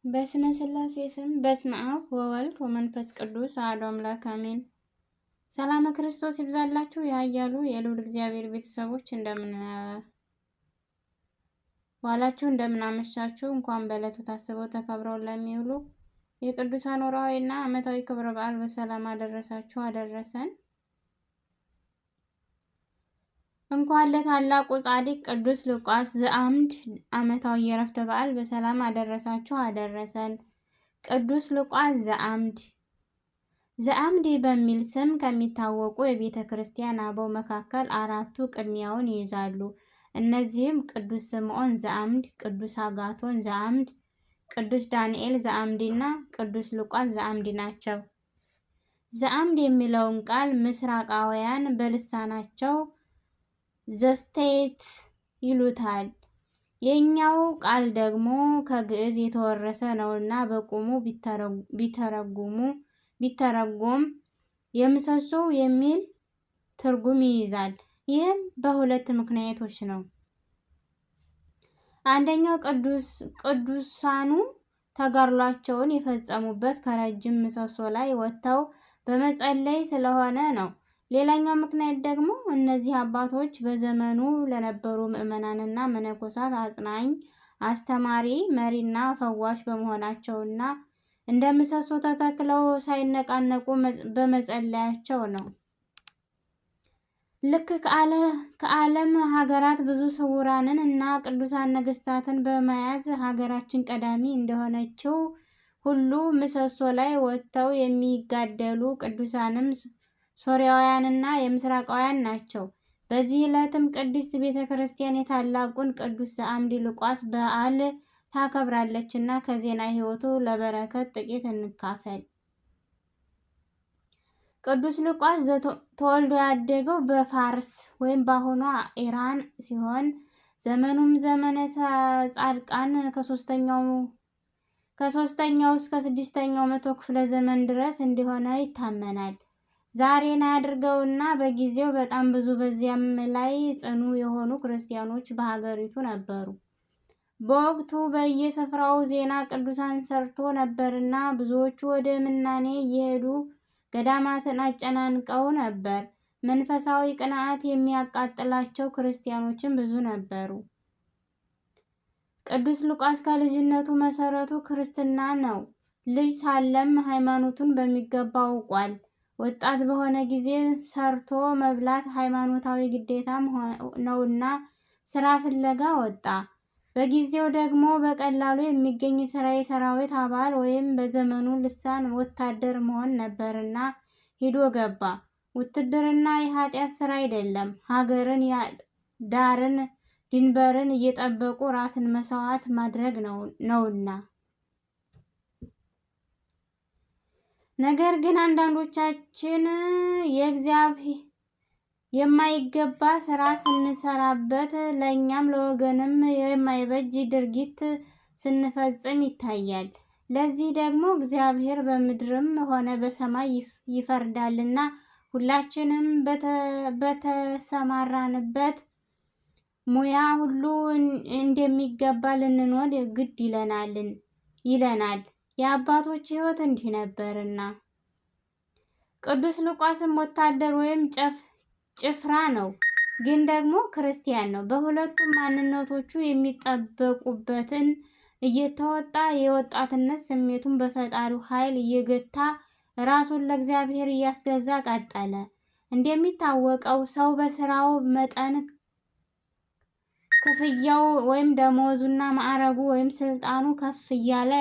በስመ ሥላሴ ስም በስመ አብ ወወልድ ወመንፈስ ቅዱስ አሐዱ አምላክ አሜን። ሰላመ ክርስቶስ ይብዛላችሁ የኃያሉ የልዑል እግዚአብሔር ቤተሰቦች እንደምን ዋላችሁ፣ እንደምን አመሻችሁ። እንኳን በዕለቱ ታስበው ተከብረው ለሚውሉ የቅዱሳን ወርሃዊና ዓመታዊ ክብረ በዓል በሰላም አደረሳችሁ አደረሰን። እንኳን ለታላቁ ጻድቅ ቅዱስ ሉቃስ ዘአምድ ዓመታዊ የዕረፍት በዓል በሰላም አደረሳችሁ አደረሰን። ቅዱስ ሉቃስ ዘአምድ ዘአምድ በሚል ስም ከሚታወቁ የቤተ ክርስቲያን አበው መካከል አራቱ ቅድሚያውን ይይዛሉ። እነዚህም ቅዱስ ስምዖን ዘአምድ፣ ቅዱስ አጋቶን ዘአምድ፣ ቅዱስ ዳንኤል ዘአምድ እና ቅዱስ ሉቃስ ዘአምድ ናቸው። ዘአምድ የሚለውን ቃል ምስራቃውያን በልሳናቸው the state ይሉታል። የእኛው ቃል ደግሞ ከግዕዝ የተወረሰ ነውና በቁሙ ቢተረጎም የምሰሶው የሚል ትርጉም ይይዛል። ይህም በሁለት ምክንያቶች ነው። አንደኛው ቅዱሳኑ ተጋድሏቸውን የፈጸሙበት ከረጅም ምሰሶ ላይ ወጥተው በመጸለይ ስለሆነ ነው። ሌላኛው ምክንያት ደግሞ እነዚህ አባቶች በዘመኑ ለነበሩ ምዕመናንና መነኮሳት አጽናኝ፣ አስተማሪ፣ መሪና ፈዋሽ በመሆናቸውና እንደ ምሰሶ ተተክለው ሳይነቃነቁ በመጸለያቸው ነው። ልክ ከዓለም ሀገራት ብዙ ስውራንን እና ቅዱሳን ነገስታትን በመያዝ ሀገራችን ቀዳሚ እንደሆነችው ሁሉ ምሰሶ ላይ ወጥተው የሚጋደሉ ቅዱሳንም ሶርያውያንና የምስራቃውያን ናቸው። በዚህ ዕለትም ቅድስት ቤተ ክርስቲያን የታላቁን ቅዱስ ዘአምድ ሉቃስ በዓል ታከብራለችና ከዜና ሕይወቱ ለበረከት ጥቂት እንካፈል። ቅዱስ ሉቃስ ተወልዶ ያደገው በፋርስ ወይም በአሁኗ ኢራን ሲሆን ዘመኑም ዘመነ ጻድቃን ከሶስተኛው እስከ ስድስተኛው መቶ ክፍለ ዘመን ድረስ እንደሆነ ይታመናል። ዛሬን አያድርገውና በጊዜው በጣም ብዙ በዚያም ላይ ጽኑ የሆኑ ክርስቲያኖች በሀገሪቱ ነበሩ። በወቅቱ በየስፍራው ዜና ቅዱሳን ሰርቶ ነበርና ብዙዎቹ ወደ ምናኔ እየሄዱ ገዳማትን አጨናንቀው ነበር። መንፈሳዊ ቅንዓት የሚያቃጥላቸው ክርስቲያኖችም ብዙ ነበሩ። ቅዱስ ሉቃስ ከልጅነቱ መሰረቱ ክርስትና ነው። ልጅ ሳለም ሃይማኖቱን በሚገባ አውቋል። ወጣት በሆነ ጊዜ ሰርቶ መብላት ሃይማኖታዊ ግዴታም ነውና ስራ ፍለጋ ወጣ። በጊዜው ደግሞ በቀላሉ የሚገኝ ስራ የሰራዊት አባል ወይም በዘመኑ ልሳን ወታደር መሆን ነበርና ሂዶ ገባ። ውትድርና የኃጢአት ስራ አይደለም። ሀገርን፣ ዳርን፣ ድንበርን እየጠበቁ ራስን መስዋዕት ማድረግ ነውና። ነገር ግን አንዳንዶቻችን የእግዚአብሔር የማይገባ ስራ ስንሰራበት ለእኛም ለወገንም የማይበጅ ድርጊት ስንፈጽም ይታያል። ለዚህ ደግሞ እግዚአብሔር በምድርም ሆነ በሰማይ ይፈርዳልና ሁላችንም በተሰማራንበት ሙያ ሁሉ እንደሚገባ ልንኖር ግድ ይለናል። የአባቶች ሕይወት እንዲህ ነበርና። ቅዱስ ሉቃስም ወታደር ወይም ጭፍራ ነው፣ ግን ደግሞ ክርስቲያን ነው። በሁለቱም ማንነቶቹ የሚጠበቁበትን እየተወጣ የወጣትነት ስሜቱን በፈጣሪው ኃይል እየገታ ራሱን ለእግዚአብሔር እያስገዛ ቀጠለ። እንደሚታወቀው ሰው በስራው መጠን ክፍያው ወይም ደሞዙና ማዕረጉ ወይም ስልጣኑ ከፍ እያለ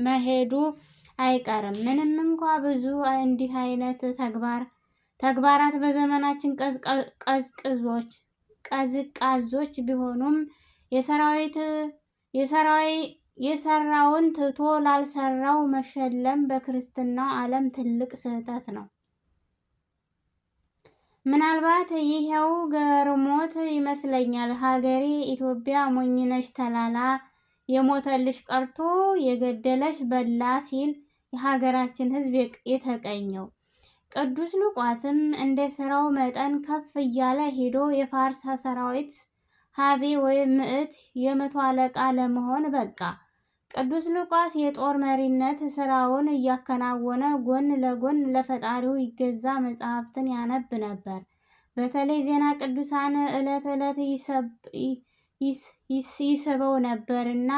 መሄዱ አይቀርም። ምንም እንኳ ብዙ እንዲህ አይነት ተግባራት በዘመናችን ቀዝቃዞች ቢሆኑም የሰራውን ትቶ ላልሰራው መሸለም በክርስትናው ዓለም ትልቅ ስህተት ነው። ምናልባት ይሄው ገርሞት ይመስለኛል ሀገሬ ኢትዮጵያ ሞኝነሽ ተላላ የሞተልሽ ቀርቶ የገደለሽ በላ ሲል የሀገራችን ሕዝብ የተቀኘው። ቅዱስ ሉቃስም እንደ ስራው መጠን ከፍ እያለ ሄዶ የፋርስ ሰራዊት ሀቤ ወይም ምዕት የመቶ አለቃ ለመሆን በቃ። ቅዱስ ሉቃስ የጦር መሪነት ስራውን እያከናወነ ጎን ለጎን ለፈጣሪው ይገዛ መጽሐፍትን ያነብ ነበር። በተለይ ዜና ቅዱሳን ዕለት ዕለት ይስበው ነበርና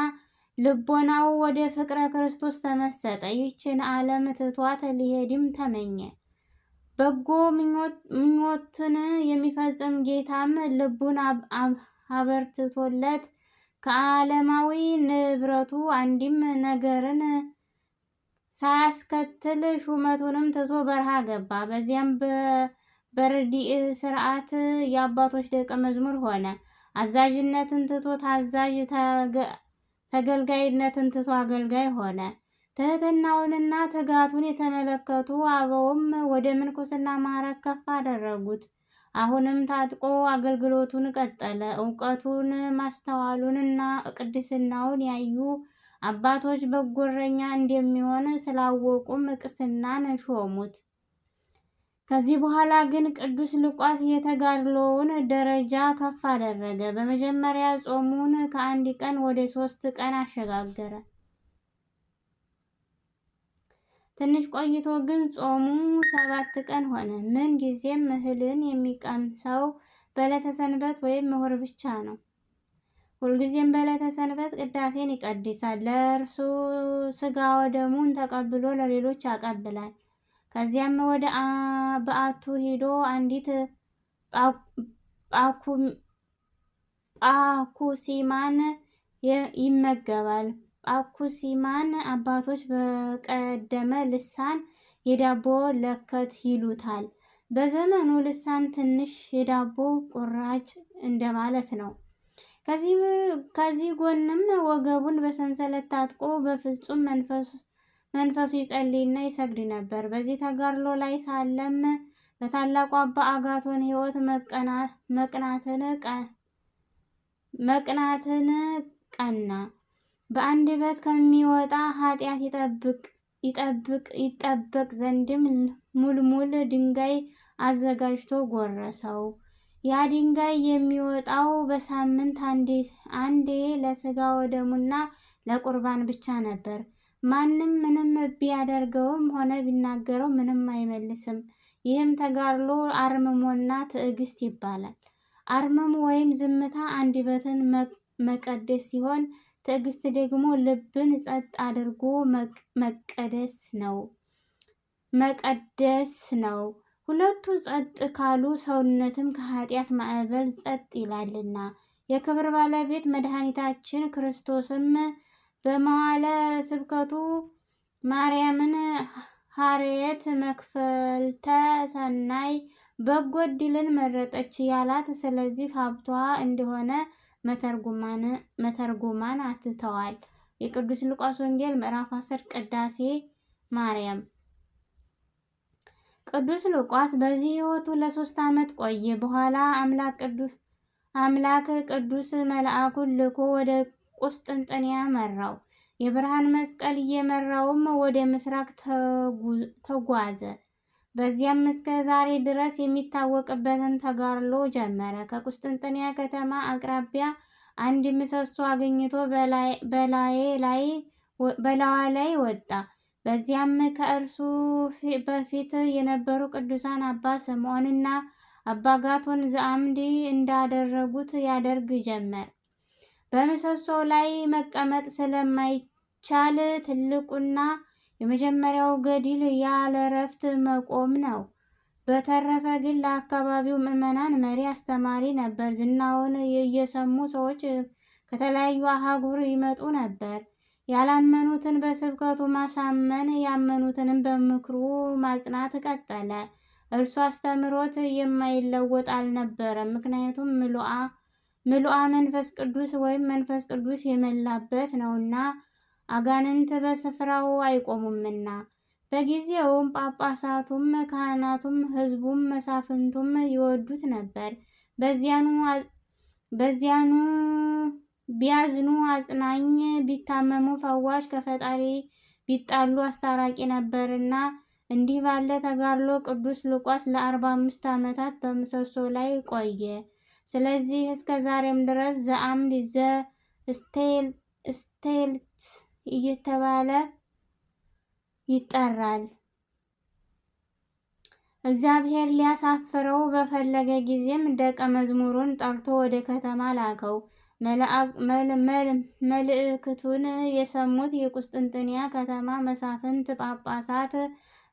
ልቦናው ወደ ፍቅረ ክርስቶስ ተመሰጠ። ይህችን ዓለም ትቷት ሊሄድም ተመኘ። በጎ ምኞትን የሚፈጽም ጌታም ልቡን አበርትቶለት ከዓለማዊ ንብረቱ አንድም ነገርን ሳያስከትል ሹመቱንም ትቶ በረሃ ገባ። በዚያም በርዲእ ስርዓት የአባቶች ደቀ መዝሙር ሆነ። አዛዥነትን ትቶ ታዛዥ፣ ተገልጋይነትን ትቶ አገልጋይ ሆነ። ትህትናውንና ትጋቱን የተመለከቱ አበውም ወደ ምንኩስና ማዕረግ ከፍ አደረጉት። አሁንም ታጥቆ አገልግሎቱን ቀጠለ። እውቀቱን ማስተዋሉንና ቅድስናውን ያዩ አባቶች በጎ እረኛ እንደሚሆን ስላወቁም ቅስናን ሾሙት። ከዚህ በኋላ ግን ቅዱስ ሉቃስ የተጋድሎውን ደረጃ ከፍ አደረገ። በመጀመሪያ ጾሙን ከአንድ ቀን ወደ 3 ቀን አሸጋገረ። ትንሽ ቆይቶ ግን ጾሙ 7 ቀን ሆነ። ምን ጊዜም እህልን የሚቀምሰው በዕለተ ሰንበት ወይም እሁድ ብቻ ነው። ሁልጊዜም በዕለተ ሰንበት ቅዳሴን ይቀድሳል። ለእርሱ ሥጋ ወደሙን ተቀብሎ ለሌሎች ያቀብላል። ከዚያም ወደ በዓቱ ሄዶ አንዲት ጳኩሲማን ይመገባል። ጳኩሲማን አባቶች በቀደመ ልሳን የዳቦ ለከት ይሉታል። በዘመኑ ልሳን ትንሽ የዳቦ ቁራጭ እንደማለት ነው። ከዚህ ጎንም ወገቡን በሰንሰለት ታጥቆ በፍጹም መንፈሱ ይጸልይና ይሰግድ ነበር። በዚህ ተጋድሎ ላይ ሳለም በታላቁ አባ አጋቶን ሕይወት መቅናትን ቀና። በአንደበት ከሚወጣ ኃጢአት ይጠበቅ ዘንድም ሙልሙል ድንጋይ አዘጋጅቶ ጎረሰው። ያ ድንጋይ የሚወጣው በሳምንት አንዴ ለሥጋ ወደሙና ለቁርባን ብቻ ነበር። ማንም ምንም ቢያደርገውም ሆነ ቢናገረው ምንም አይመልስም። ይህም ተጋድሎ አርምሞና ትዕግስት ይባላል። አርምሞ ወይም ዝምታ አንደበትን መቀደስ ሲሆን፣ ትዕግስት ደግሞ ልብን ጸጥ አድርጎ መቀደስ ነው። ሁለቱ ጸጥ ካሉ ሰውነትም ከኃጢአት ማዕበል ጸጥ ይላልና። የክብር ባለቤት መድኃኒታችን ክርስቶስም በመዋዕለ ስብከቱ ማርያምን ሐርየት መክፈልተ ሰናይ በጎ ዕድልን መረጠች ያላት ስለዚህ ሀብቷ እንደሆነ መተርጉማን አትተዋል። የቅዱስ ሉቃስ ወንጌል ምዕራፍ 10 ቅዳሴ ማርያም። ቅዱስ ሉቃስ በዚህ ሕይወቱ ለ3 ዓመት ቆየ። በኋላ አምላክ ቅዱስ መልአኩን ልኮ ወደ ቁስጥንጥንያ መራው። የብርሃን መስቀል እየመራውም ወደ ምስራቅ ተጓዘ። በዚያም እስከ ዛሬ ድረስ የሚታወቅበትን ተጋድሎ ጀመረ። ከቁስጥንጥንያ ከተማ አቅራቢያ አንድ ምሰሶ አግኝቶ በላዋ ላይ ወጣ። በዚያም ከእርሱ በፊት የነበሩ ቅዱሳን አባ ስምዖንና አባ ጋቶን ዘአምድ እንዳደረጉት ያደርግ ጀመር። በምሰሶው ላይ መቀመጥ ስለማይቻል ትልቁና የመጀመሪያው ገድል ያለ እረፍት መቆም ነው። በተረፈ ግን ለአካባቢው ምዕመናን መሪ አስተማሪ ነበር። ዝናውን እየሰሙ ሰዎች ከተለያዩ አህጉር ይመጡ ነበር። ያላመኑትን በስብከቱ ማሳመን፣ ያመኑትንም በምክሩ ማጽናት ቀጠለ። እርሱ አስተምሮት የማይለወጥ አልነበረም። ምክንያቱም ምሉአ መንፈስ ቅዱስ ወይም መንፈስ ቅዱስ የመላበት ነውና አጋንንት በስፍራው አይቆሙምና። በጊዜውም ጳጳሳቱም፣ ካህናቱም፣ ሕዝቡም፣ መሳፍንቱም ይወዱት ነበር። በዚያኑ ቢያዝኑ አጽናኝ፣ ቢታመሙ ፈዋሽ፣ ከፈጣሪ ቢጣሉ አስታራቂ ነበርና። እንዲህ ባለ ተጋድሎ ቅዱስ ሉቃስ ለ45 ዓመታት በምሰሶ ላይ ቆየ። ስለዚህ እስከ ዛሬም ድረስ ዘአምድ ዘ ስቴልት እየተባለ ይጠራል። እግዚአብሔር ሊያሳፍረው በፈለገ ጊዜም ደቀ መዝሙሩን ጠርቶ ወደ ከተማ ላከው። መልእክቱን የሰሙት የቁስጥንጥንያ ከተማ መሳፍንት፣ ጳጳሳት፣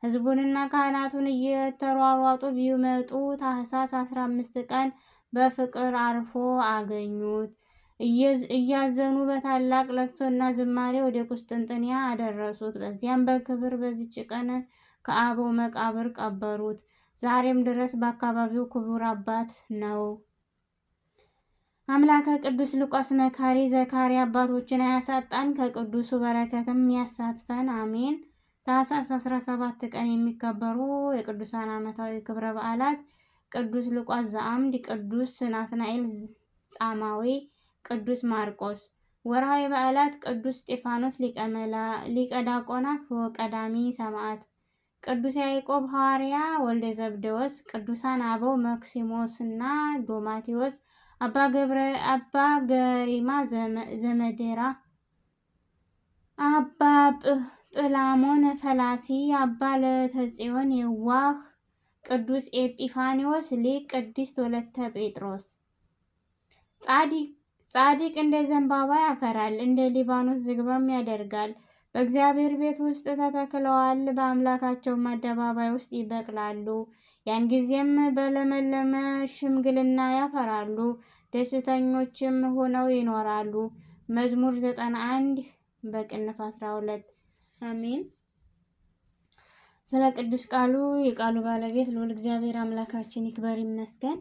ሕዝቡንና ካህናቱን እየተሯሯጡ ቢመጡ ታኅሳስ 15 ቀን በፍቅር አርፎ አገኙት። እያዘኑ በታላቅ ለቅሶና ዝማሬ ወደ ቁስጥንጥንያ አደረሱት። በዚያም በክብር በዚች ቀን ከአበው መቃብር ቀበሩት። ዛሬም ድረስ በአካባቢው ክቡር አባት ነው። አምላከ ቅዱስ ሉቃስ መካሪ ዘካሪ አባቶችን አያሳጣን፣ ከቅዱሱ በረከትም ያሳትፈን፣ አሜን። ታኅሳስ 17 ቀን የሚከበሩ የቅዱሳን ዓመታዊ ክብረ በዓላት ቅዱስ ሉቃስ ዘአምድ፣ ቅዱስ ናትናኤል ጻማዊ፣ ቅዱስ ማርቆስ። ወርሃዊ በዓላት ቅዱስ እስጢፋኖስ ሊቀ ዲያቆናት ወቀዳሚ ሰማዕት፣ ቅዱስ ያዕቆብ ሐዋርያ ወልደ ዘብዴዎስ፣ ቅዱሳን አበው መክሲሞስ እና ዶማቴዎስ፣ አባ ገሪማ ዘመዴራ፣ አባ ጵላሞን ፈላሲ፣ አባ ለተጽዮን የዋህ፣ ቅዱስ ኤጲፋኒዎስ ሊቅ፣ ቅድስት ወለተ ጴጥሮስ። ጻድቅ እንደ ዘንባባ ያፈራል፣ እንደ ሊባኖስ ዝግባም ያደርጋል። በእግዚአብሔር ቤት ውስጥ ተተክለዋል፣ በአምላካቸውም አደባባይ ውስጥ ይበቅላሉ። ያን ጊዜም በለመለመ ሽምግልና ያፈራሉ፣ ደስተኞችም ሆነው ይኖራሉ። መዝሙር 91 በቅንፍ 12። አሜን። ስለ ቅዱስ ቃሉ የቃሉ ባለቤት ልዑል እግዚአብሔር አምላካችን ይክበር ይመስገን።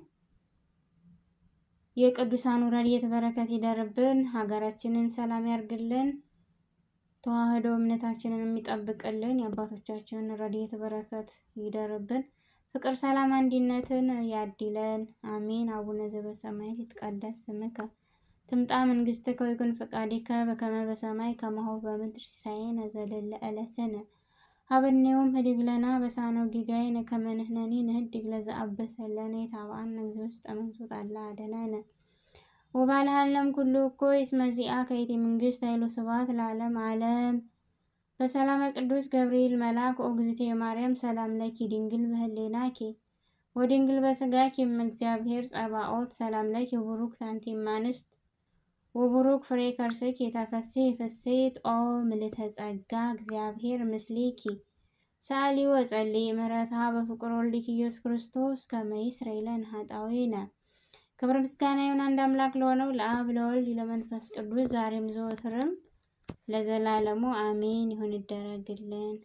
የቅዱሳኑ ረድኤት በረከት ይደርብን። ሀገራችንን ሰላም ያርግልን። ተዋህዶ እምነታችንን የሚጠብቅልን የአባቶቻችንን ረድኤት በረከት ይደርብን። ፍቅር፣ ሰላም፣ አንድነትን ያድለን። አሜን። አቡነ ዘበሰማያት ይትቀደስ ስምከ ትምጣ መንግሥትከ ወይኩን ፈቃድከ በከመ በሰማይ ከማሁ በምድር ሲሳየነ ዘለለ ዕለትነ ሀበነ ዮም ኅድግ ለነ አበሳነ ወጌጋየነ ከመ ንሕነኒ ንኅድግ ለዘአበሰ ለነ ኢታብአነ እግዚኦ ውስተ መንሱት አላ አድኅነነ ወባልሐነ እምኩሉ እኩይ እስመ ዚአከ ይእቲ መንግሥት ኃይል ወስብሐት ለዓለመ ዓለም። በሰላመ ቅዱስ ገብርኤል መልአክ ኦ እግዝእትየ ማርያም ሰላም ለኪ ድንግል በህሊናኪ ወድንግል በሥጋኪ እመ እግዚአብሔር ጸባኦት ሰላም ለኪ ቡሩክት አንቲ እምአንስት ወቡሩክ ፍሬ ከርስኪ ተፈሥሒ ፍሥሕት ኦ ምልዕተ ጸጋ እግዚአብሔር ምስሌኪ ሰአሊ ወጸልዪ ምሕረተ በፍቅር ወልድኪ ኢየሱስ ክርስቶስ ከመ ይስረይ ለነ ኃጣውኢነ። ክብር ምስጋና ይሁን አንድ አምላክ ለሆነው ለአብ ለወልድ ለመንፈስ ቅዱስ ዛሬም ዘወትርም ለዘላለሙ አሜን። ይሁን ይደረግልን።